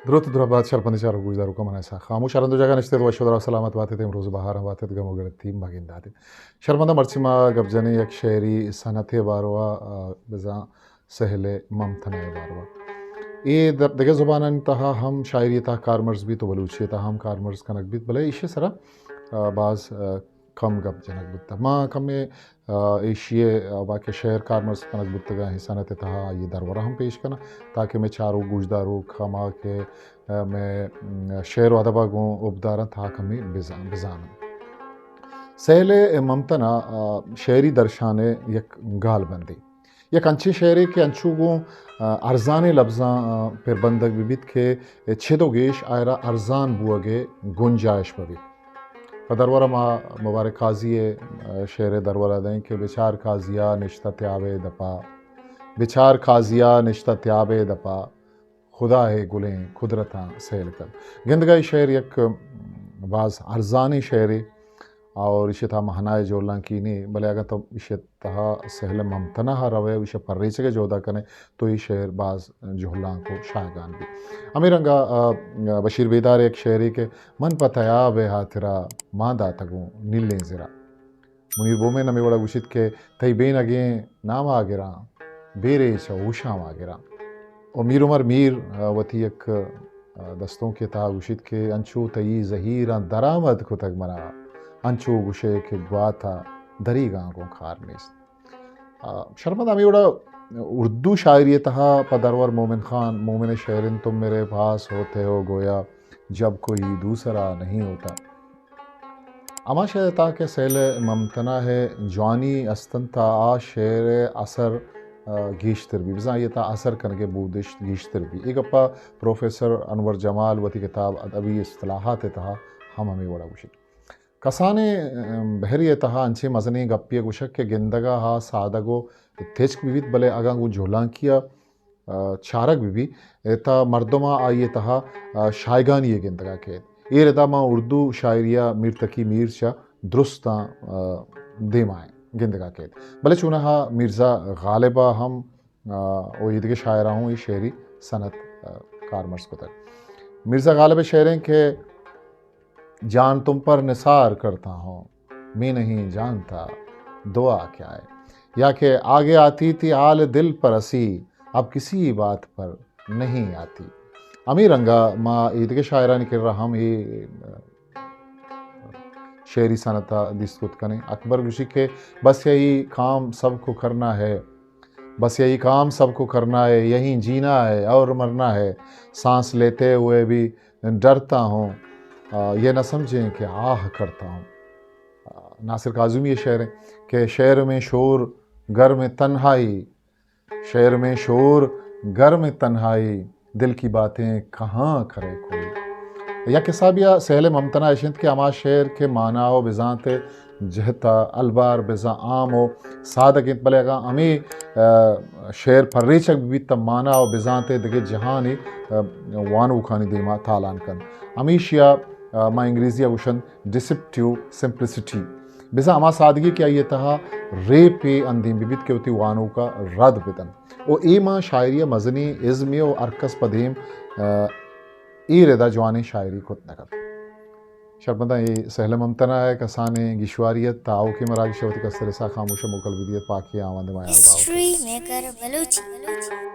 دروت درہبات شرپندیں چاروک گوشداروکاں، من اسحاق خاموش ہر ہند و جاگہ نشتگ ات، وش و دراہ سلامت بات ات، امروز بہاراں بات ات، گم و گڑتی مگندات ات۔ شرپنداں مرچی ما گپ جنیں یک شعری صنعتے باروا، آ، بزاں سہل ممتنع باروا۔ اے در-، دگہ زبانانی تہا ہم شاعری تہا کارمرز بیت و بلوچی تہا ہم کارمرز کنگ بیت، بلے ایشی سرا، آ، باز، آ، کم گپ جنگ بوتگ۔ ما کمے، آ، ایشی ء، آ، باقی شعر کارمرز کنگ بوتگ ء، صنعت ء تہا آئی ء درور ء ہم پیش کناں تاکہ مئے چاروک گوشداروک ہما کہ، آ، مئے، م، شعر و ادب ء گوں ابدار انت، تہا کمی بزان-، بزان انت۔ سہل ء ممتن ء، آ، شعری درشان ء یک گال بندے۔ یک انچیں شعرے کہ انچو گوں، آ، ارزانیں لبزاں، آ، پر بندگ بہ بیت کہ چد و گیش آئرا ارزان بوگ ء گنجائش بہ بیت۔ پہ درور ء ما مبارک قاضی ء، آ، شعر ء درور ء دئیں کہ بچار قاضیا نشتہ تیاب ء دپا، بچار قاضیا نشتہ تیاب ء دپا، خدا ء گلیں قدرتاں سیل کن۔ گندگا اے شعر یک، م، باز ارزانیں شعرے اور ایشی تہا مہنائے جولانکی نے، بلے اگاں تو ایشی تہا سہل ممتنع ء روئے و ایشی پریچگ ء جہدا کنے تو اے شعر باز جہلانک و شاہگان بیت۔ ہمے رنگا، آ، بشیر بیدار ء یک شعرے کہ من پہ تیاب ء ہاترا مان داتگوں نیلیں زرا۔ منیر بومن ہمے وڑا گوشیت کہ تئی بینگیں نام ء گراں، بیرے چہ ہوشاں ء گراں۔ و میر عمر میر، آ، وتی یک، آ، دستونکے تہا گوشیت کہ انچو تئی زہیراں درآمد کتگ منا، انچو گوشئے کہ گوات ء دریگاں گوں کار نیست۔ آ، شرپد ہمے وڑا اردو شاعری ء تہا پہ درور مومن خان، مومن ء شعر انت، تم میرے پاس ہوتے ہو گویا جب کوئی دوسرا نہیں ہوتا۔ ہما شعر ء تہا کہ سیل ممتنع ء جوانی است انت، آ شعر ء اثر، آ، گیشتر بی، بزاں آئی ء تہا اثر کنگ ء بودشت گیشتر بی۔ اے گپا پروفیسر انور جمال وتی کتاب ادبی اصطلاحات ء تہا ہم ہمے وڑا گوشیت۔ کسانیں، ام، بحرے ء تہا انچیں مزنیں گپے ء گوشگ کہ گندگ ء ہا سادگ و تچک بہ بیت، بلے اگاں گوں جہلانکی ء، آ، چارگ بہ بیت، تہ مردم ء آئی ء تہا، آ، شایگانی ء گندگ ء کیت۔ اے ردا ما اردو شاعری ء میر تقی میر چہ درستاں، آ، دیما ایں گندگ ء کیت۔ بلے چوناہا مرزا غالب ء ہم آ، و ایدگہ شاعراں ہوں اے شعری صنعت، آ، کارمرز کتگ۔ مرزا غالب ء شعریں کہ جان تم پر نثار کرتا ہوں، میں نہیں جانتا دعا کیا ہے، یا کہ آگے آتی تھی حال دل پر اسی، اب کسی بات پر نہیں آتی۔ ہمے رنگا ما ایدگہ شاعرانی کرا ہم اے، آ، شعری صنعت ء دیست کت کنیں۔ اکبر گوشی کہ بس یہی کام سب کو کرنا ہے، بس یہی کام سب کو کرنا ہے، یہیں جینا ہے اور مرنا ہے، سانس لیتے ہوئے بھی ڈرتا ہوں، آ، یہ نہ سمجھیں کہ آہ کرتا ہوں۔ آ، ناصر کاظمی ء شعر ہیں کہ شعر میں شور، گھر میں تنہائی، شعر میں شور، گھر میں تنہائی، دل کی باتیں کہاں کرے کوئی۔ یک حسابیا سہل ممتنع اش انت کہ ہما شعر کہ مانا و بزانت ء جہتا البار بزاں عام و سادگ انت، بلے اگاں ہمے، آ، شعر پریچگ بہ بیت تہ مانا و بزانت ء دگہ جہانی، آ، وانوکانی دیما تالان کنت۔ ہمیشیا، آ، ما انگریزی ء گوشنت ڈسپٹیو سمپلسٹی۔ بزاں ہما سادگی کہ آئی ء تہا ریپے اندیم بہ بیت کہ وتی وانوک ء رد بدنت۔ و اے ماں شاعری ء مزنیں ازمے و ہرکس پہ دیم، آ، اے ردا جوانیں شاعری کت نہ کنت۔ شرپداں اے سہل ممتنع ء کسانیں گیشواری ات، تاؤکیں مراگش ء وتی کستر اسحاق خاموش ء موکل بدیت، پاکیں آوند ما یار باہوٹ۔ ہسٹری میکر بلوچی۔